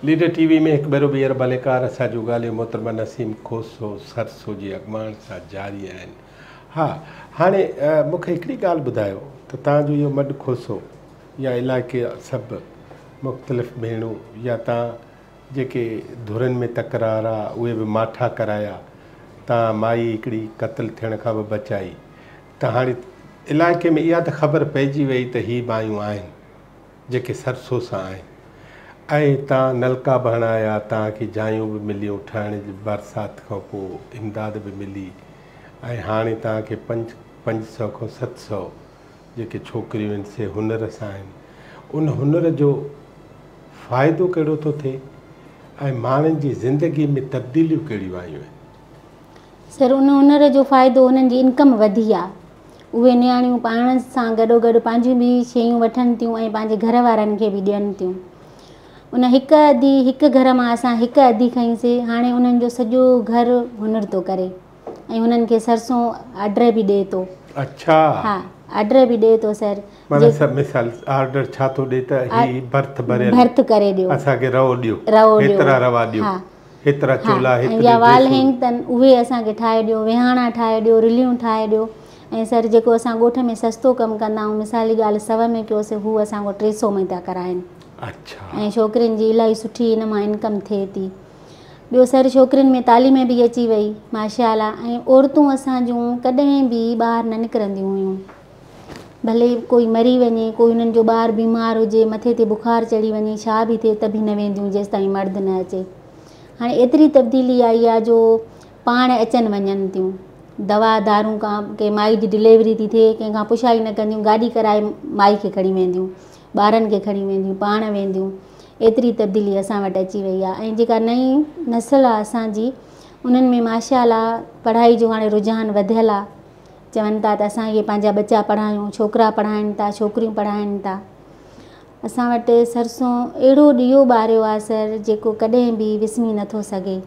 Leader ٽي V ۾ هڪ ڀيرو ٻيهر ڀليڪار. اسان جون ڳالهيون محترمه نسيم کوسو سرسو جي اڳواڻ سان جاري آهن. ها هاڻي مون کي هڪڙي ڳالهه ٻڌايو ته توهان جو اهو مڏ کوسو يا علائقي سڀ مختلف ڀيڻون يا توهان جيڪي ڌرين ۾ تڪرار آ اهي به ماٺا ڪرايا، توهان مائي هڪڙي قتل ٿيڻ کان به بچائي ته هاڻي علائقي ۾ اها ته خبر پئجي وئي ته هي مايون آهن جيڪي سرسو سان آهن ۽ توهان نلڪا به هڻايا، توهان کي جايون به مليون ٺاهڻ جي، برسات کان پوء امداد به ملي ۽ هاڻي توهان کي 500 کان 700 جيڪي ڇوڪريون آهن سي هنر سان آهن، ان هنر جو فائدو ڪهڙو ٿو ٿئي ۽ ماڻهن جي زندگي ۾ تبديليون ڪهڙيون آيون آهن؟ سر ان هنر جو فائدو انهن جي انڪم وڌي آ. اهي نياڻيون پاڻ سان گڏوگڏ پنهنجون به شيون وٺن ٿيون ۽ پنهنجي گهر وارن کي به ڏين ٿيون. ان هڪ ادي هڪ گهر مان اسان هڪ ادي کنئي سي هاڻي انهن جو سڄو گهر هنر ٿو ڪري ۽ هنن کي سرسون آرڊر به ڏئي ٿو. اڇا. ها آرڊر به ڏئي ٿو سر. معنيٰ سڀ مثال آرڊر ڇا ٿو ڏئي ته هي ڀرت ڀريل ڀرت ڪري ڏيو اسان کي رئو ڏيو رئو ڏيو هيترا روا ڏيو. ها هيترا ها چولا ۽ هيتريون يا وال ڊريسون. هينگ تن اهي اسان کي ٺاهي ڏيو ويهاڻا ٺاهي ڏيو رليون ٺاهي ڏيو ۽ سر جيڪو اسان ڳوٺ ۾ سستو ڪم ڪندا آهيون مثال جي ڳالهه 100 ۾ ڪيوسي هو اسان کان 300 ۾ ٿا ڪرائين. اڇا. ۽ ڇوڪرين جي الاهي سٺي ان مان انڪم ٿئي ٿي. ٻيو سر ڇوڪرين ۾ تعليم به اچي وئي ماشاء الله ۽ عورتون اسان جون ڪڏهن به ٻاهر نه نڪرنديون هيون. ڀلي ڪوئي مري وڃي، ڪوئي انهن جو ٻار بيمار هجي، مٿي تي بخار چڙهي وڃي، ڇا به ٿئي ته به نه وينديون جيستائين مرد نه اچي. هاڻي ايتري تبديلي آئي آ جو پاڻ اچن وڃن ٿيون. دوا دارون کان ڪنهن مائي جي ڊليوري ٿي ٿئي ڪنهن کان پڇا ئي نه ڪنديون گاڏي ڪرائي مائي کي کڻي وينديون، ٻارن کي کڻي وينديون، پاڻ وينديون. ايتري تبديلي اسان وٽ اچي وئي آ ۽ جيڪا نئين نسل آ اسان جي انهن ۾ ماشاء الله پڙهائي جو هاڻي رجحان وڌيل آ. چون ٿا ته اسان اهي پنهنجا ٻچا پڙهايون، ڇوڪرا پڙهائين ٿا، ڇوڪريون پڙهائين ٿا. اسان وٽ سرسون اهڙو ڏيئو ٻاريو آهي سر جيڪو ڪڏهن به وسمي نٿو سگهي،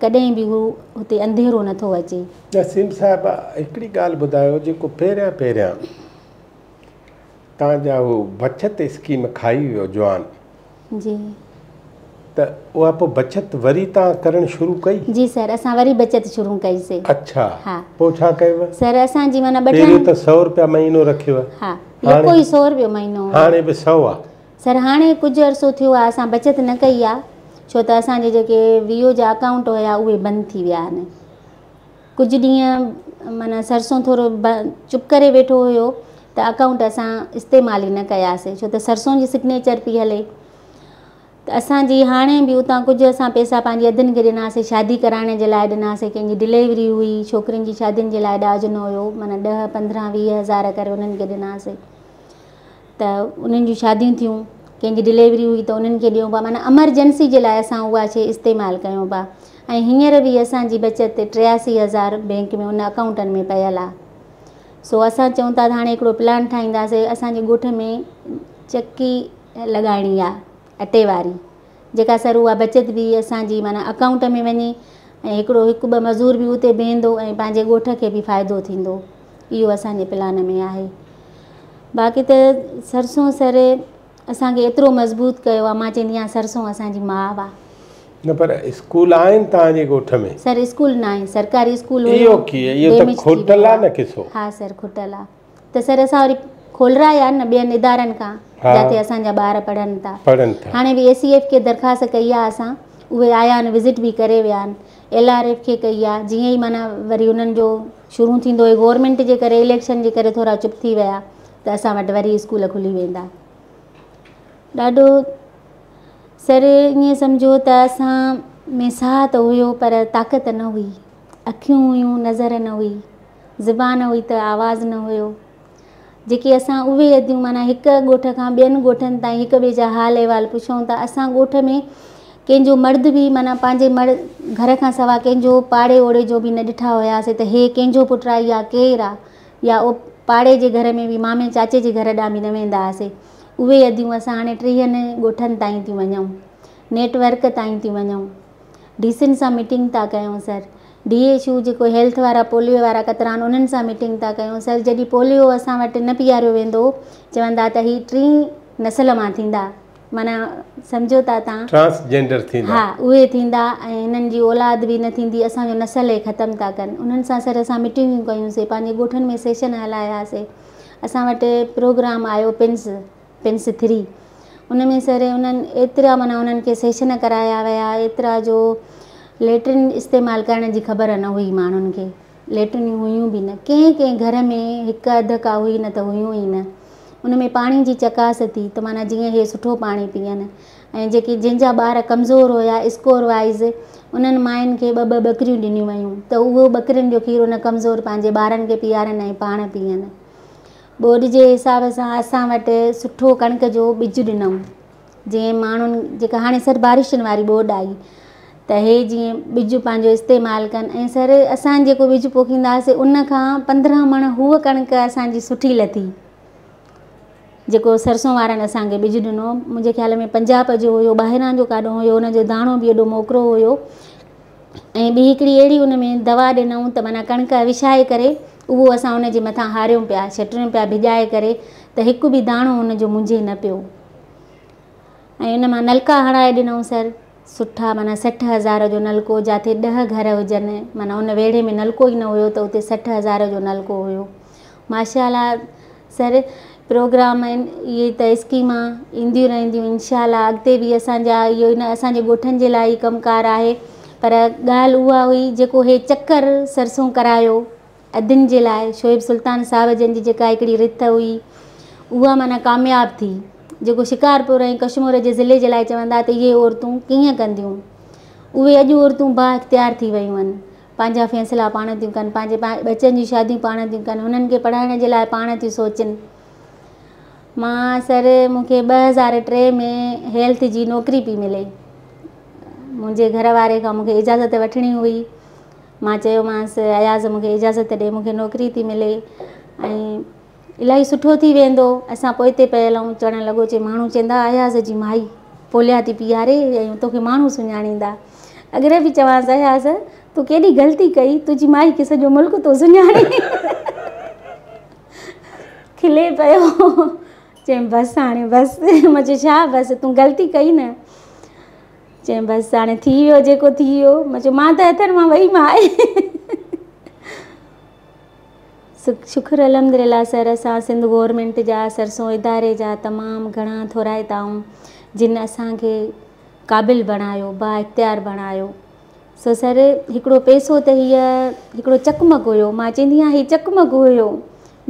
ڪڏهن به هو هتي انڌيرو نٿو اچي. نسيم صاحب هڪڙي ڳالهه ٻڌايو جيڪو پهريان پهريان توهان جا هو بچت اسڪيم کائي ويو جوان. جي. ته اها پوء بچت وري توهان ڪرڻ شروع ڪئي؟ جي سر اسان وري بچت شروع ڪئي سي. اڇا ها. پوء ڇا ڪيو؟ سر اسان جي معنيٰ ٻه پهريون ته 100 روپيا مهينو رکيو. ها يڪو ئي 100 روپيو مهينو هو. هاڻي به 100 آ. سر هاڻي ڪجهه عرصو ٿيو آ اسان بچت نه ڪئي آ ڇو ته اسان جي جيڪي وي او جا اڪائونٽ هيا اهي بند ٿي ويا آهن. ڪجهه ڏينهن معنيٰ سرسون ٿورو چپ ڪري ويٺو هيو ته اڪائونٽ اسان استعمال ئي نه ڪياسي ڇو ته سرسون جي سگنيچر پئي هلي ته اسان جي هاڻي به اتان ڪجهه اسان پئسا پنهنجي ادين کي ڏناسي شادي ڪرائڻ جي لاء ڏناسي ڪنهن جي ڊليوري هئي ڇوڪرين جي شادين جي لاء ڏاج نه هيو معنيٰ 10 15 20 هزار ڪري انهن کي ڏناسي ته انهن جون شاديون ٿيون ڪنهن جي ڊليوري هئي ته انهن کي ڏيون پيا معنيٰ امرجنسي جي لاء اسان اها شي استعمال ڪيون پيا ۽ هينئر به اسان جي بچت 83 هزار بينڪ ۾ ان اڪائونٽن ۾ پيل آهي سو اسان چئون ٿا ته هاڻي هڪڙو پلان ٺاهينداسي اسان جي ڳوٺ ۾ چڪي لڳائڻي آهي اٽي واري جيڪا سر اها بچت به اسان جي معنيٰ اڪائونٽ ۾ وڃي ۽ هڪڙو هڪ ٻه مزور به اتي بيهندو ۽ پنهنجي ڳوٺ کي به فائدو ٿيندو اهو اسان جي پلان ۾ آهي باقي ته سرسون سر اسان کي ايترو مضبوط ڪيو آهي مان چوندي آهيان سرسون اسان جي ماء آهي. نه پر اسڪول آهن توهان جي ڳوٺ ۾؟ سر اسڪول نه آهن سرڪاري اسڪول هيو اهو ڪيئن اهو ته کٽل آهي نه قصو. ها سر کٽل آهي. ته سر اسان وري کولرايا آهن نه ٻين ادارن کان جاتي اسان جا ٻار پڙهن ٿا. پڙهن ٿا. هاڻي به اي سي ايف کي درخواست ڪئي آهي اسان اهي آيا آهن وزٽ به ڪري ويا آهن ايل آر ايف کي ڪئي آهي جيئن ئي معنيٰ وري انهن جو شروع ٿيندو هي گورنمينٽ جي ڪري اليڪشن جي ڪري ٿورا چپ ٿي ويا ته اسان وٽ وري اسڪول کلي ويندا ڏاڍو سر ائين سمجهو ته اسان ۾ ساهه ته هيو پر طاقت نه هئي اکيون هيون نظر نه هئي زبان هئي ته آواز نه هيو. جيڪي اسان اهي اديون معنيٰ هڪ ڳوٺ کان ٻين ڳوٺن تائين هڪ ٻئي جا حال احوال پڇون ته اسان ڳوٺ ۾ ڪنهن جو مرد به معنيٰ پنهنجي مرد گهر کان سوا ڪنهن جو پاڙي اوڙي جو به نه ڏٺا هياسي ته هي ڪنهن جو پٽ آهي يا ڪير آهي يا پاڙي جي گهر ۾ به مامي چاچي جي گهر ڏانهن به نه ويندا هئاسي اهي اديون اسان هاڻي 30 ڳوٺن تائين ٿيون وڃون نيٽ ورڪ تائين ٿيون وڃون ڊي سين سان ميٽنگ ٿا ڪيون سر ڊي ايڇ او جيڪو هيلٿ وارا پوليو وارا قطرا آهن انهن سان ميٽنگ ٿا ڪيون سر جڏهن پوليو اسان وٽ نه پياريو ويندو هو چوندا ته هي ٽين نسل مان ٿيندا معنيٰ سمجهو ٿا توهان. ٽرانس جينڊر ٿيندا. ها اهي ٿيندا ۽ هنن جي اولاد به نه ٿيندي اسان جو نسل ئي ختم ٿا ڪن. انهن سان سر اسان ميٽنگون ڪيون سي پنهنجي ڳوٺن ۾ سيشن هلاياسي. اسان وٽ پروگرام آيو پنس پنس ٿري ان ۾ سر انهن ايترا معنيٰ انهن کي سيشن ڪرايا ويا ايترا جو ليٽرين استعمال ڪرڻ جي خبر نه هئي ماڻهن کي. ليٽرينون هيون به نه. ڪنهن ڪنهن گهر ۾ هڪ اڌ ڪا هئي نه ته هيون ئي نه. ان ۾ پاڻي جي چڪاس ٿي ته معنيٰ جيئن هي سٺو پاڻي پيئن ۽ جيڪي جن جا ٻار ڪمزور هيا اسڪور وائيز انهن ماين کي ٻه ٻه ٻڪريون ڏنيون ويون ته اهو ٻڪرين جو کير ان ڪمزور پنهنجي ٻارن کي پيارن ۽ پاڻ پيئن. ٻوڏ جي حساب سان اسان وٽ سٺو ڪڻڪ جو ٻج ڏنائون. جيئن ماڻهن جيڪا هاڻي سر بارشن واري ٻوڏ آئي ته هي جيئن ٻج پنهنجو استعمال ڪن ۽ سر اسان جيڪو ٻج پوکيندا هئاسي ان کان 15 مڻ هوء ڪڻڪ اسان جي سٺي لٿي جيڪو سرسون وارن اسان کي ٻج ڏنو منهنجي خيال ۾ پنجاب جو هيو ٻاهران جو ڪاڏو هيو ان جو داڻو به ايڏو موڪرو هيو ۽ ٻي هڪڙي اهڙي ان ۾ دوا ڏنائون ته معنيٰ ڪڻڪ وڇائي ڪري اهو اسان ان جي مٿان هاريون پيا ڇٽريون پيا ڀڄائي ڪري ته هڪ به داڻو ان جو منجهي نه پيو ۽ ان مان نلڪا هڻائي ڏنائون سر سٺا معنيٰ 60 هزار جو نلڪو جاٿي 10 گهر هجن معنيٰ ان ويڙهي ۾ نلڪو ئي نه هيو ته اتي 60 هزار جو نلڪو هيو. ماشاء الله سر پروگرام آهن اهي ته اسڪيما اينديون رهنديون انشاء الله اڳتي به اسان جا اهو نه اسان جي ڳوٺن جي لاء ئي ڪم ڪار آهي پر ڳالهه اها هئي جيڪو هي چڪر سرسون ڪرايو ادين جي لاء شعيب سلطان صاحب جن جي جيڪا هڪڙي رٿ هئي اها معنيٰ ڪامياب ٿي جيڪو شڪارپور ۽ ڪشمور جي ضلعي جي لاء چوندا ته اهي عورتون ڪيئن ڪنديون اهي اڄ عورتون با اختيار ٿي ويون آهن پنهنجا فيصلا پاڻ ٿيون ڪن پنهنجي ٻچن جون شاديون پاڻ ٿيون ڪن هنن کي پڙهائڻ جي لاء پاڻ ٿيون سوچن. مان سر مون کي 2003 ۾ هيلٿ جي نوڪري پئي ملي منهنجي گهر واري کان مون کي اجازت وٺڻي هئي مان چيومانس اياز مون کي اجازت ڏي مون کي نوڪري ٿي ملي ۽ الاهي سٺو ٿي ويندو اسان پوئتي پيل آهيون چوڻ لڳو چي ماڻهو چوندا اياز جي مائي پوليا ٿي پياري ۽ توکي ماڻهو سڃاڻيندا اگر به چوانس اياز تو ڪيڏي غلطي ڪئي تنهنجي مائي کي سڄو ملڪ ٿو سڃاڻي کلي پيو چيم بس هاڻي بس مان چيو ڇا بس تون غلطي ڪئي نه چيم بس هاڻي ٿي ويو جيڪو ٿي ويو مان چيو مان ته هٿن مان وئي مان شڪر الحمدلله سر اسان سنڌ گورنمينٽ جا سرسون اداري جا تمام گهڻا ٿورائتا آهيون جن اسان کي قابل بڻايو با اختيار بڻايو سو سر هڪڙو پئسو ته هيء هڪڙو چقمق هيو مان چوندي آهيان هي چقمق هيو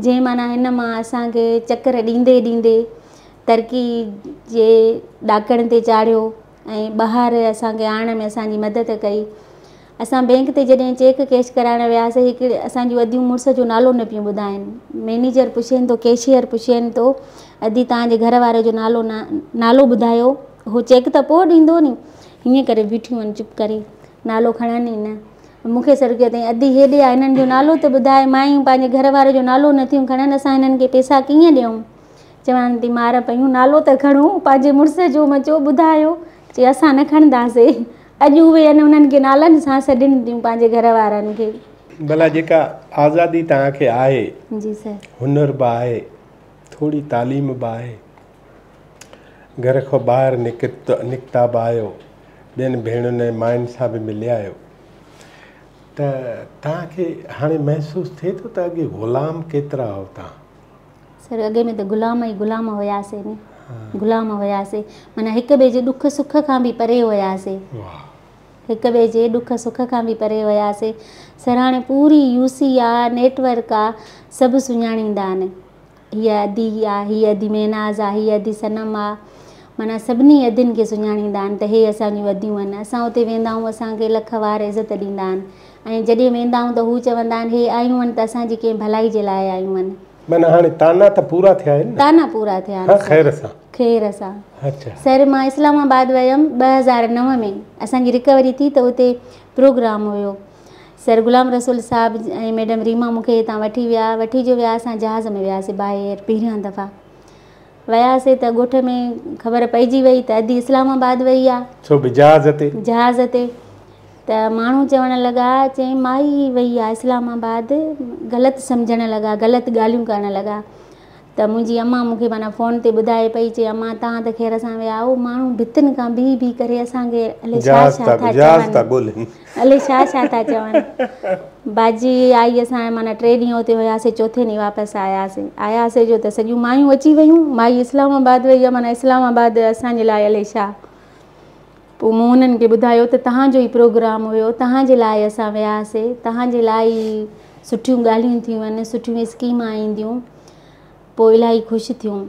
جنهن معنيٰ هن مان اسان کي چڪر ڏيندي ڏيندي ترقي جي ڏاڪڻ تي چاڙهيو ۽ ٻاهر اسان کي آڻڻ ۾ اسان جي مدد ڪئي اسان بينڪ تي جڏهن چيڪ ڪيش ڪرائڻ وياسي هڪڙي اسان جون اديون مڙس جو نالو نه پيون ٻڌائين مئنيجر پڇين ٿو ڪيشيئر پڇين ٿو ادي توهان جي گهر واري جو نالو نالو ٻڌايو هو چيڪ ته پوء ڏيندو ني هيئن ڪري بيٺيون آهن چپ ڪري نالو کڻن ئي نه مون کي سڏ ڪيو اٿئي ادي هيڏي آ هنن جو نالو ته ٻڌاء مايون پنهنجي گهر واري جو نالو نٿيون کڻن اسان هنن کي پئسا ڪيئن ڏيون چوان ٿي مار پيون نالو ته کڻو پنهنجي مڙس جو مان چيو ٻڌايو چي اسان نه کڻنداسي اڄ اهي آهن انهن کي نالن سان سڏين ٿيون پنهنجي گهر وارن کي. ڀلا جيڪا آزادي توهان کي آهي. جي سر. هنر به آهي، ٿوري تعليم به آهي، گهر کان ٻاهر نڪتا به آهيو، ٻين ڀيڻن ۽ ماين سان به مليا آهيو ته توهان کي هاڻي محسوس ٿئي ٿو ته اڳي غلام ڪيترا هئو توهان؟ سر اڳي ۾ ته غلام ئي غلام هياسي ني غلام هياسي معنيٰ هڪ ٻئي جي ڏک سک کان به پري هياسي هڪ ٻئي جي ڏک سک کان به پري هياسي سر هاڻي پوري يو سي آ نيٽ ورڪ آ سڀ سڃاڻيندا آهن هيء ادي آ هيء ادي مهناز آ هيء ادي صنم آ معنيٰ سڀني ادين کي سڃاڻيندا آهن ته هي اسان جون اديون آهن اسان اتي ويندا آهيون اسان کي لک وار عزت ڏيندا آهن ۽ جڏهن ويندا آهيون ته هو چوندا آهن هي آيون آهن ته اسان جي ڪنهن ڀلائي جي لاء آيون آهن. معنيٰ هاڻي طعنا ته پورا ٿيا آهن نه؟ طعنا پورا ٿيا آهن سر. خير سان. خير سان. اڇا. سر مان اسلام آباد ويم 2009 ۾ اسان جي رڪوري ٿي ته اتي پروگرام هيو سر غلام رسول صاحب ۽ ميڊم ريما مون کي هتان وٺي ويا وٺي جو ويا اسان جهاز ۾ وياسي باء ايئر پهريان دفعا وياسي ته ڳوٺ ۾ خبر پئجي وئي ته ادي اسلام آباد وئي آ. سو به جهاز تي. جهاز تي ته ماڻهو چوڻ لڳا چئين مائي وئي آ اسلام آباد غلط سمجهڻ لڳا غلط ڳالهيون ڪرڻ لڳا ته منهنجي امان مون کي معنيٰ فون تي ٻڌائي پئي چي امان توهان ته خير سان ويا آهيو ماڻهو ڀتين کان بيهي بيهي ڪري اسان کي الائي ڇا ڇا ٿا چون الائي ڇا ڇا ٿا چون. باجي آئي اسان معنيٰ 3 ڏينهن اتي هياسي چوٿين ڏينهن واپس آياسي آياسي جو ته سڄيون مايون اچي ويون مائي اسلام آباد وئي آهي معنيٰ اسلام آباد اسان جي لاء الائي ڇا. پوء مون انهن کي ٻڌايو ته توهان جو ئي پروگرام هيو، توهان جي لاء اسان وياسي، توهان جي لاء ئي سٺيون ڳالهيون ٿيون آهن، سٺيون اسڪيمان اينديون. پوء الاهي خوش ٿيون.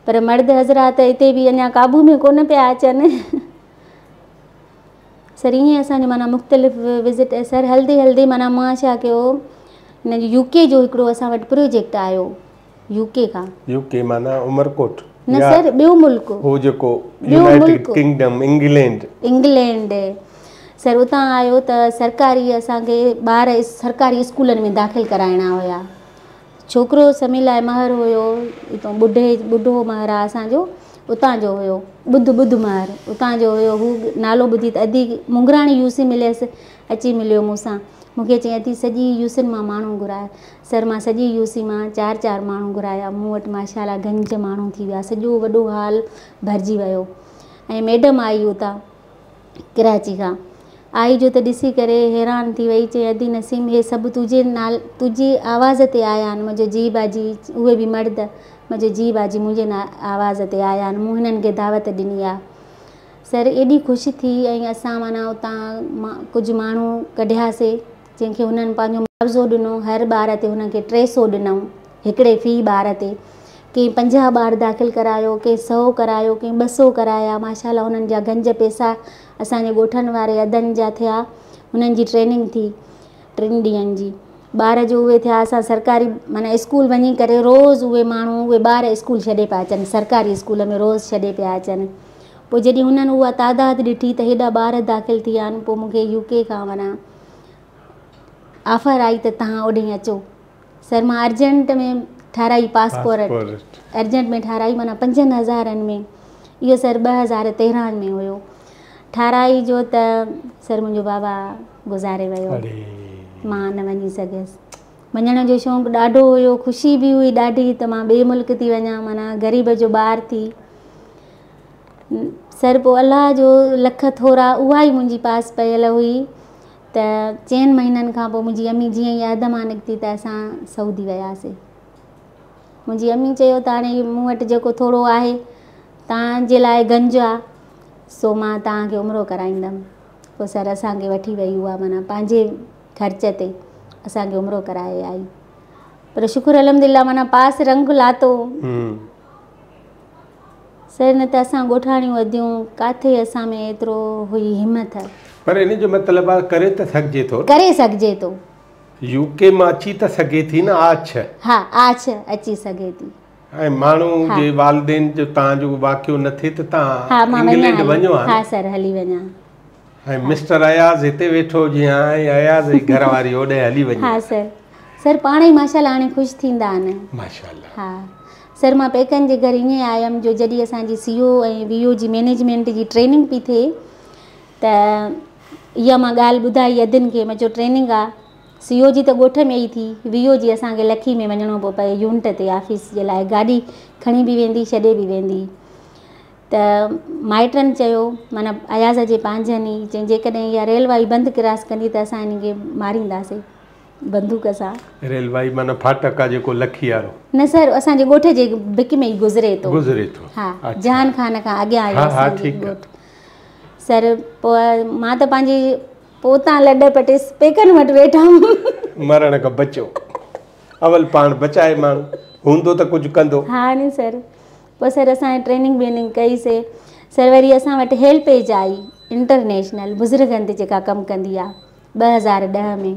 پر مرد حضرات اتي به اڃا قابو ۾ ڪونه پيا اچن. سر ائين اسان جو معنيٰ مختلف وزٽ سر هلندي هلندي معنيٰ مان ڇا ڪيو هن يو ڪي جو هڪڙو اسان وٽ پروجيڪٽ آيو. يو ڪي کان. يو ڪي معنيٰ عمرڪوٽ نه سر ٻيو ملڪ. هو جيڪو يونائيٽيڊ ڪنگڊم انگلينڊ. انگلينڊ سر اتان آيو ته سرڪاري اسان کي ٻار سرڪاري اسڪولن ۾ داخل ڪرائڻا هيا. ڇوڪرو سمي لاء مهر هيو اتان ٻڍي ٻڍو مهر آ اسان جو اتان جو هيو ٻڌ ٻڌ مهر اتان جو هيو هو نالو ٻڌي ته ادي مونگراڻي يوسي مليس اچي مليو مون سان مون کي چيائين ادي سڄي يوسين مان ماڻهو گهراء سر مان سڄي يو سي مان چار چار ماڻهو گهرايا مون وٽ ماشاء الله گنج ماڻهو ٿي ويا سڄو وڏو هال ڀرجي ويو ۽ ميڊم آئي اتان ڪراچي کان آئي جو ته ڏسي ڪري حيران ٿي وئي چي ادي نسيم هي سڀ تنهنجي نال تنهنجي آواز تي آيا آهن مان چيو جي باجي اهي به مرد مان چيو جي باجي منهنجي آواز تي آيا آهن مون هنن کي دعوت ڏني آهي سر ايڏي خوش ٿي ۽ اسان معنيٰ اتان ڪجهه ماڻهو ڪڍياسي جنهن کي هنن پنهنجو معاوضو ڏنو، هر ٻار تي هنن کي 300 ڏنائون، هڪڙي في ٻار تي، ڪنهن 50 ٻار داخل ڪرايو، ڪنهن 100 ڪرايو، ڪنهن 200 ڪرايا، ماشاء الله هنن جا گنج پئسا اسان جي ڳوٺن واري ادن جا ٿيا، هنن جي ٽريننگ ٿي 3 ڏينهن جي، ٻار جو اهي ٿيا اسان سرڪاري معنيٰ اسڪول وڃي ڪري روز اهي ماڻهو اهي ٻار اسڪول ڇڏي پيا اچن، سرڪاري اسڪول ۾ روز ڇڏي پيا اچن، پوء جڏهن هنن اها تعداد ڏٺي ته هيڏا ٻار داخل ٿي ويا آهن، پوء مون کي يو ڪي کان معنيٰ آفر آئي ته توهان اوڏهين اچو. سر مان ارجنٽ ۾ ٺاهرائي پاسپورٽ ارجنٽ ۾ ٺاهرائي معنيٰ 5000 ۾ اهو سر 2013 ۾ هيو ٺاهرائي جو ته سر منهنجو بابا گذاري ويو مان نه وڃي سگهيس. وڃڻ جو شوق ڏاڍو هيو خوشي به هئي ڏاڍي ته مان ٻئي ملڪ ٿي وڃان معنيٰ غريب جو ٻار ٿي سر پوء الله جو لک ٿورا اها ئي منهنجي پاس پيل هئي ته 4 مهينن کان پوء منهنجي امي جيئن ئي عهد مان نڪتي ته اسان سعودي وياسي. منهنجي امي چيو ته هاڻي مون وٽ جيڪو ٿورو آهي توهان جي لاء گنج آ سو مان توهان کي عمرو ڪرائيندم. پوء سر اسان کي وٺي وئي اها معنيٰ پنهنجي خرچ تي اسان کي عمرو ڪرائي آئي. پر شڪر الحمدلله معنيٰ پاس رنگ لاتو. سر نه ته اسان ڳوٺاڻيون اديون ڪاٿي اسان ۾ ايترو هئي همٿ. پر ان جو مطلب آ ڪري ته سگهجي ٿو نه. ڪري سگهجي ٿو. يو ڪي مان اچي ته سگهي ٿي نه آڇ. ها آڇ اچي سگهي ٿي. ۽ ماڻهو جي والدين جو توهان جو واقعو نه ٿئي ته توهان انگلينڊ وڃو ها نه. ها سر هلي وڃان. ۽ مسٽر اياز هتي ويٺو هجي ها ۽ اياز جي گهر واري هوڏي هلي وڃي ها. سر سر پاڻ ئي ماشاءالله هاڻي خوش ٿيندا آهن. ماشاءالله. ها سر مان پيڪن جي گهر ائين آيم جو جڏهن اسان جي سي او ۽ وي او جي مئنيجمينٽ جي ٽريننگ پئي ٿئي ته اها مان ڳالهه ٻڌائي ادين کي مان چيو ٽريننگ آ سي او جي ته ڳوٺ ۾ ئي ٿي وي او جي اسان کي لکي ۾ وڃڻو پيو پئي يونٽ تي آفيس جي لاء گاڏي کڻي به ويندي ڇڏي به ويندي ته مائٽن چيو معنيٰ اياز جي پنهنجن ئي چيائين جيڪڏهن اها ريلوائي بند ڪراس ڪندي ته اسان هن کي مارينداسين بندوق سان. ريلوائي معنيٰ ڦاٽڪ آ جيڪو لکي وارو. نه سر اسان جي ڳوٺ جي ڀڪ ۾ ئي گذري ٿو. گذري ٿو. ها جهان خان کان اڳيان آهي اسان جو ڳوٺ. سر پوء مان ته پنهنجي پوتان لڏ پٽي پيڪن وٽ ويٺم. مرڻ کان بچو. اول پاڻ بچائي ماڻهو هوندو ته ڪجهه ڪندو. ها ني سر. پوء سر اسان ٽريننگ ٻيننگ ڪئي سي سر وري اسان وٽ هيلپ ايج آئي انٽرنيشنل بزرگن تي جيڪا ڪم ڪندي آ 2010 ۾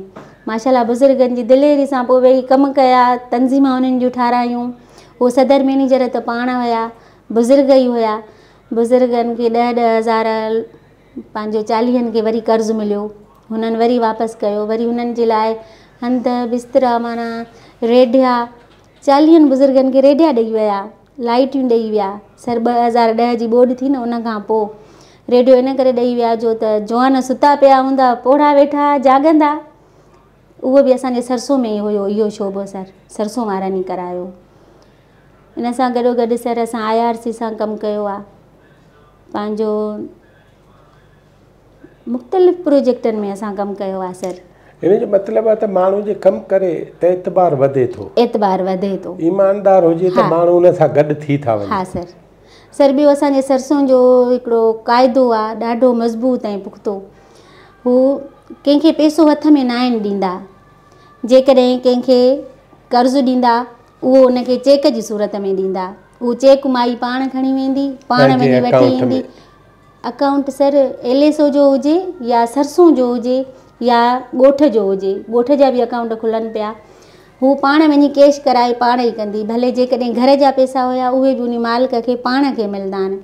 ماشاء الله بزرگن جي دليري سان پوء ويهي ڪم ڪيا تنظيما انهن جون ٺارايون هو صدر مئنيجر ته پاڻ هيا بزرگ ئي هيا بزرگن کي 10 10 هزار پنهنجو 40 کي وري قرض مليو هنن وري واپس ڪيو وري هنن جي لاء هنڌ بسترا معنيٰ ريڍيا 40 بزرگن کي ريڍيا ڏئي ويا، لائيٽيون ڏئي ويا. سر 2010 جي ٻوڏ ٿي نه ان کان پوء ريڊيو ان ڪري ڏئي ويا جو ته جوان ستا پيا هوندا پوڙها ويٺا جاڳندا. اهو به اسان جي سرسو ۾ ئي هيو اهو شعبو سر سرسو وارن ئي ڪرايو. ان سان گڏو گڏ سر اسان I R C سان ڪم ڪيو آهي. پنهنجو مختلف پروجيڪٽن ۾ اسان ڪم ڪيو آهي سر. ان جو مطلب آهي ته ماڻهو جي ڪم ڪري ته اعتبار وڌي ٿو. اعتبار وڌي ٿو. ايماندار هجي ته ماڻهو ان سان گڏ ٿي ٿا وڃن. ها سر. سر ٻيو اسان جي سرسون جو هڪڙو قاعدو آهي ڏاڍو مضبوط ۽ پختو. هو ڪنهن کي پئسو هٿ ۾ ناهن ڏيندا. جيڪڏهن ڪنهن کي قرض ڏيندا اهو ان کي چيڪ جي صورت ۾ ڏيندا. اهو چيڪ مائي پاڻ کڻي ويندي، پاڻ وڃي وٺي ايندي. اڪائونٽ سر ايل ايس او جو هجي يا سرسون جو هجي يا ڳوٺ جو هجي، ڳوٺ جا به اڪائونٽ کلن پيا. هو پاڻ وڃي ڪيش ڪرائي پاڻ ئي ڪندي. ڀلي جيڪڏهن گهر جا پئسا هيا اهي به انهي مالڪ کي پاڻ کي ملندا آهن،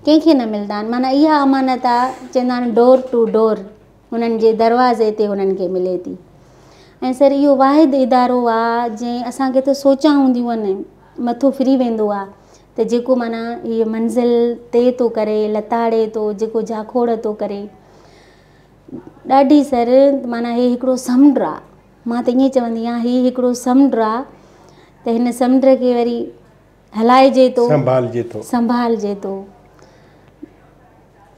ڪنهن کي نه ملندا آهن. معنيٰ اها امانت آ، چوندا آهن ڊور ٽو ڊور، هنن جي دروازي تي هنن کي ملي ٿي. ۽ سر اهو واحد ادارو آ جنهن اسان کي ته سوچان هونديون آهن، مٿو ڦري ويندو آ ته جيڪو معنيٰ هيء منزل طئي ٿو ڪري، لتاڙي ٿو، جيڪو جاکوڙ ٿو ڪري. ڏاڍي سر معنيٰ هي هڪڙو سمنڊ آ، مان ته ائين چوندي آهيان هي هڪڙو سمنڊ آ ته هن سمنڊ کي وري هلائجي ٿو، سنڀالجي ٿو، سنڀالجي ٿو.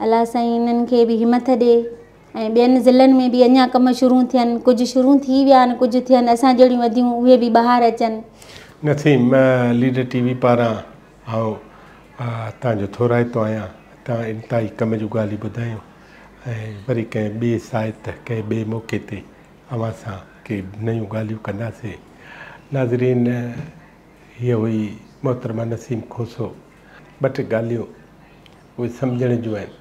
الله سائين انهن کي به همٿ ڏي ۽ ٻين ضلعن ۾ به اڃا ڪم شروع ٿين، ڪجهه شروع ٿي ويا آهن، ڪجهه ٿين، اسان جهڙيون اديون اهي به ٻاهر اچن. نسيم ليڊر ٽي وي پاران آئون توهان جو ٿورائتو آهيان، توهان انتهائي ڪم جون ڳالهيون ٻڌايون ۽ وري ڪنهن ٻئي ساعت ڪنهن ٻئي موقعي تي اوهان سان ڪي نيون ڳالهيون ڪنداسين. ناظرين هيء هئي محترمه نسيم کوسو. ٻه ٽي ڳالهيون اهي سمجهڻ جون آهن.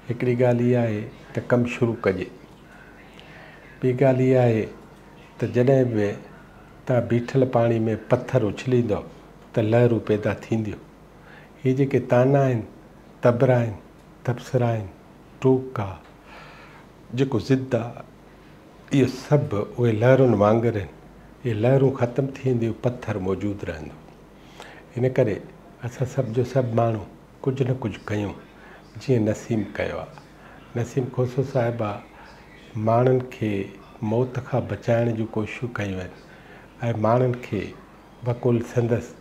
هڪڙي ڳالهه اها آهي ته ڪم شروع ڪجي. ٻي ڳالهه اها آهي ته جڏهن به توهان بيٺل پاڻي ۾ پٿر اڇليندؤ ته لهرون پيدا ٿينديون. هي جيڪي طعنا آهن، تبرا آهن، تبصرا آهن، ٽوڪ آ، جيڪو ضد آ، اهو سڀ اهي لهرن وانگر آهن. اهي لهرون ختم ٿي وينديون، پٿر موجود رهندو. ان ڪري اسان سڀ جو سڀ ماڻهو ڪجهه نه ڪجهه ڪيون، جيئن نسيم ڪيو آ. نسيم کوسو صاحبه ماڻهن کي موت کان بچائڻ جون ڪوششون ڪيون آهن ۽ ماڻهن کي بقول سندس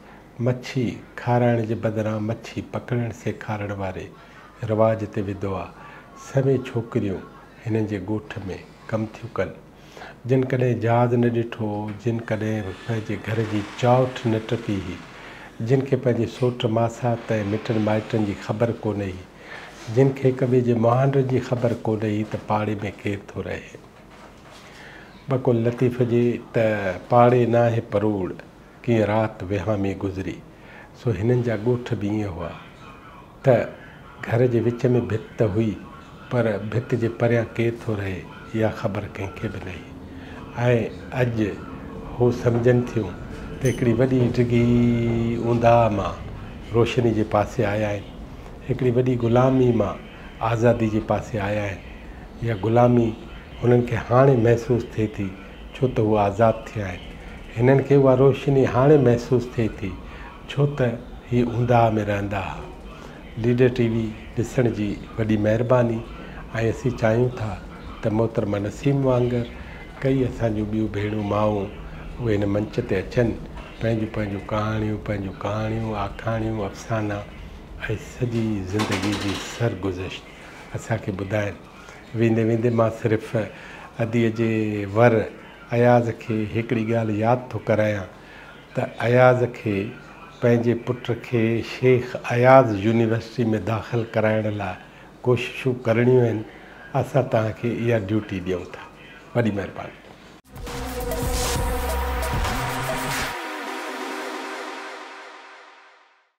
مڇي کارائڻ جي بدران مڇي پڪڙڻ سيکارڻ واري رواج تي وڌو آ. سوين ڇوڪريون هنن جي ڳوٺ ۾ ڪم ٿيون ڪن. جن ڪڏهن جهاز نه ڏٺو هو، جن ڪڏهن به پنهنجي گهر جي چائوٺ نه ٽپي هئي، جن کي پنهنجي سوٽ ماسات ۽ مٽن مائٽن جي خبر ڪونه هئي، جن کي هڪ ٻئي جي مهانڊن جي خبر ڪونه هئي ته پاڙي ۾ ڪير ٿو رهي. بقول لطيف جي ته پاڙي ناهي پروڙ، ڪيئن رات وهامي گذري. سو هنن جا ڳوٺ به ائين هئا ته گهر جي وچ ۾ ڀت ته هئي پر ڀت جي پريان ڪير ٿو رهي اها خبر ڪنهن کي به نه هئي ۽ اڄ هو سمجهن ٿيون ته هڪڙي وڏي ڊگهي اونداهه مان روشني جي پاسي آيا آهن، هڪڙي وڏي غلامي مان آزادي جي پاسي آيا آهن. اها غلامي هنن کي هاڻي محسوس ٿئي ٿي ڇو ته هو آزاد ٿيا آهن. هنن کي اها روشني هاڻي محسوس ٿئي ٿي ڇو ته هي اونداهه ۾ رهندا ها. ليڊر ٽي وي ڏسڻ جي وڏي مهرباني ۽ اسين چاهيون ٿا ته محترمه نسيم وانگر ڪئي اسان جون ٻيون ڀيڻون مائون اهي هن منچ تي اچن پنهنجون پنهنجون ڪهاڻيون پنهنجون ڪهاڻيون آکاڻيون افسانا ۽ سڄي زندگي جي سرگذشت اسان کي ٻڌائن. ويندي ويندي مان صرف اديء جي ور اياز کي هڪڙي ڳالهه ياد ٿو ڪرايان ته اياز کي پنهنجي پٽ کي شيخ اياز يونيورسٽي ۾ داخل ڪرائڻ لاء ڪوششون ڪرڻيون آهن، اسان توهان کي اها ڊيوٽي ڏيون ٿا. وڏي مهرباني.